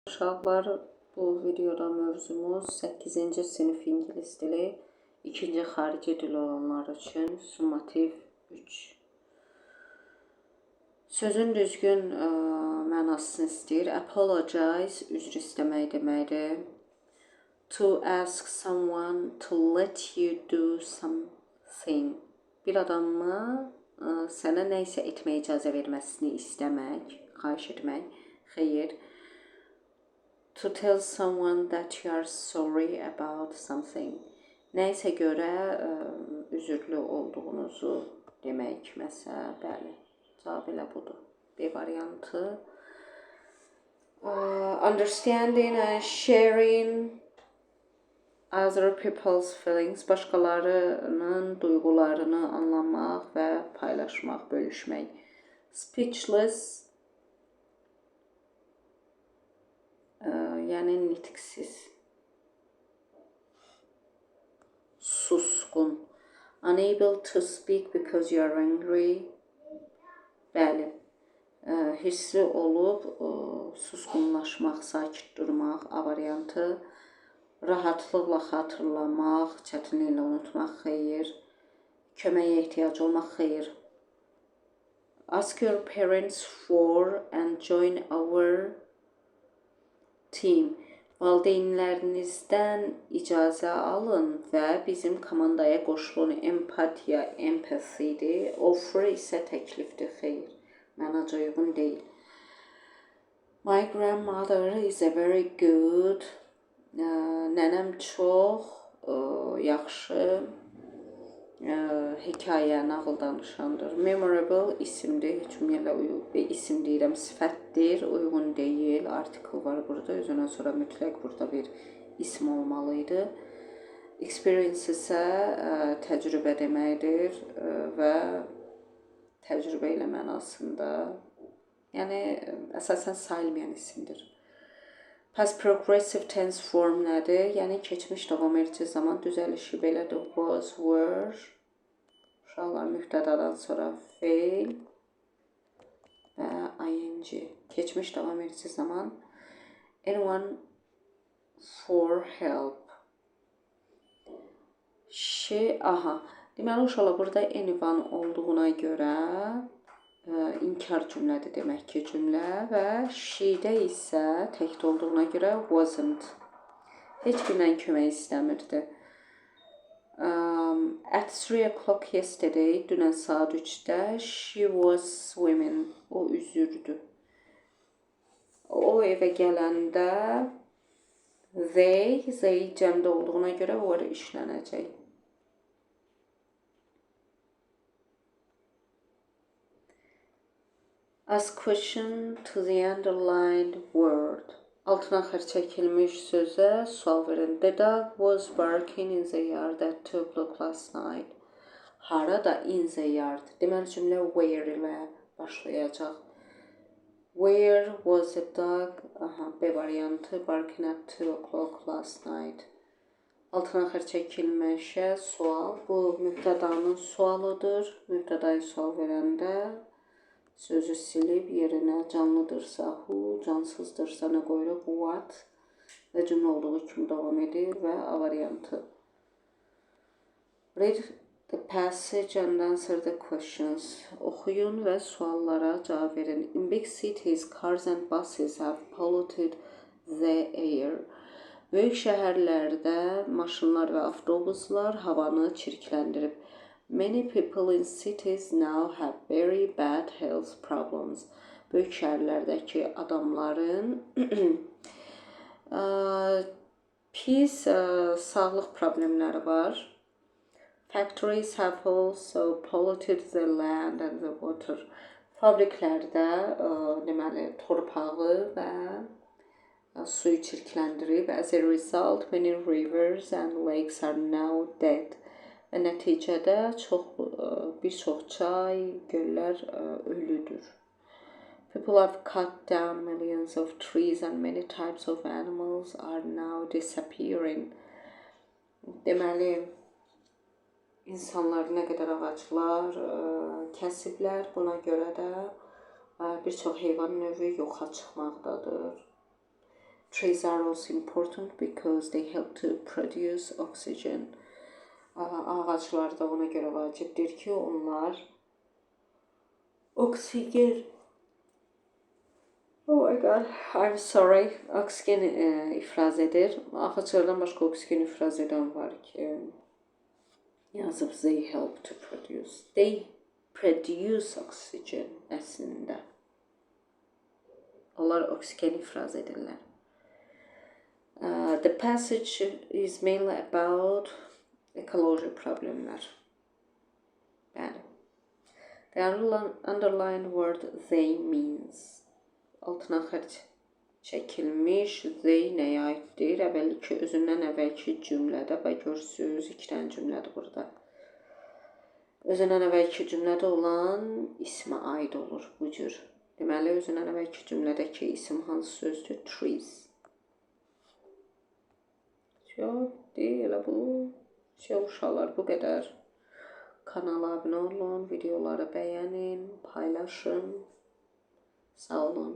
Uşaqlar, bu videoda mövzumuz 8-ci sinif ingilis dili, ikinci xarici dil olanlar üçün summativ 3. Sözün düzgün mənasını istəyir. Apologize üzr istəmək deməkdir. To ask someone to let you do something. Bir adamı sənə nə isə etməyə icazə verməsini istəmək, xahiş etmək. Xeyr. To tell someone that you are sorry about something. Nəyisə görə üzürlü olduğunuzu demək məsələn, bəli. Cavab elə budur. B variantı. Understanding and sharing other people's feelings, başqalarının duyğularını anlamaq və paylaşmaq, bölüşmək. Speechless, yəni nitqsiz. Susqun. Unable to speak because you are angry. Bəli. Hirsli olub susqunlaşmaq, sakit durmaq A variantı. Rahatlıqla xatırlamaq, çətinliklə unutmaq xeyir. Köməyə ehtiyacı olmaq xeyir. Ask your parents for and join our team. Valideynlərinizdən icazə alın və bizim komandaya qoşulun. Empatiya, empathy-dir. Offer isə təklifdir, xeyir. Mənaca uyğun deyil. My grandmother is a very good. Nənəm çox yaxşı hekayə, nağıl danışandır. Memorable isimdir. Heç ümumiyyətlə isim deyirəm, sifətdir, uyğun deyil. Article var burada. Özündən sonra mütləq burada bir isim olmalı idi. Experience isə təcrübə deməkdir və təcrübə ilə mənasında, yəni əsasən sayılmayan isimdir. Past progressive tense form nədir? Yəni keçmiş davam edici zaman düzəlişi belədir. Was, were. Uşaqlar, mübtədadan sonra feil və ing. Keçmiş davam edici zaman. Anyone for help. She, aha. Deməli, uşaqlar, burada anyone olduğuna görə inkar cümlədir demək ki, cümlə və she-də isə təkdə olduğuna görə wasn't. Heç kimdən kömək istəmirdi. At 3 o'clock yesterday, dünən saat 3-də she was swimming. O üzürdü. O evə gələndə they cəmdə olduğuna görə were işlənəcək. Ask question to the underlined word. Altına xər çəkilmiş sözə sual verin. The dog was barking in the yard at 2 o'clock last night. Harada in the yard? Deməli cümlə where ilə başlayacaq. Where was the dog? Aha, B variantı barking at 2 o'clock last night. Altına xər çəkilmişə sual. Bu mübtədanın sualıdır. Mübtədaya sual verəndə sözü silib yerinə canlıdırsa who, cansızdırsa nə qoyuruq? What və cümlə olduğu kimi davam edir və A variantı. Read the passage and answer the questions. Oxuyun və suallara cavab verin. In big cities, cars and buses have polluted the air. Böyük şəhərlərdə maşınlar və avtobuslar havanı çirkləndirib. Many people in cities now have very bad health problems. Böyük şəhərlərdəki adamların pis sağlıq problemləri var. Factories have also polluted the land and the water. Fabriklərdə deməli torpağı və suyu çirkləndirib. As a result, many rivers and lakes are now dead. Və nəticədə bir çox çay, göllər ölüdür. People have cut down millions of trees and many types of animals are now disappearing. Deməli, insanlar nə qədər ağaclar kəsiblər, buna görə də bir çox heyvan növü yoxa çıxmaqdadır. Trees are also important because they help to produce oxygen. Ağaclar da ona görə vacibdir ki, onlar oksigen. Oh my God, I'm sorry. Oksigen ifraz edir. Ağaclardan başqa oksigen ifraz edən var ki, yazıb they help to produce. They produce oxygen əslində. Onlar oksigen ifraz edirlər. The passage is mainly about ekoloji problemlər. Bəli. The underlined word they means. Altına xətt çəkilmiş they nəyə aiddir? Əvvəlki, özündən əvvəlki cümlədə, bax görürsüz, iki dənə cümlədir burada. Özündən əvvəlki cümlədə olan ismə aid olur bu cür. Deməli, özündən əvvəlki cümlədəki isim hansı sözdür? Trees. Yox, elə bu. Şey, uşaqlar, bu qədər. Kanala abunə olun, videoları bəyənin, paylaşın. Sağ olun.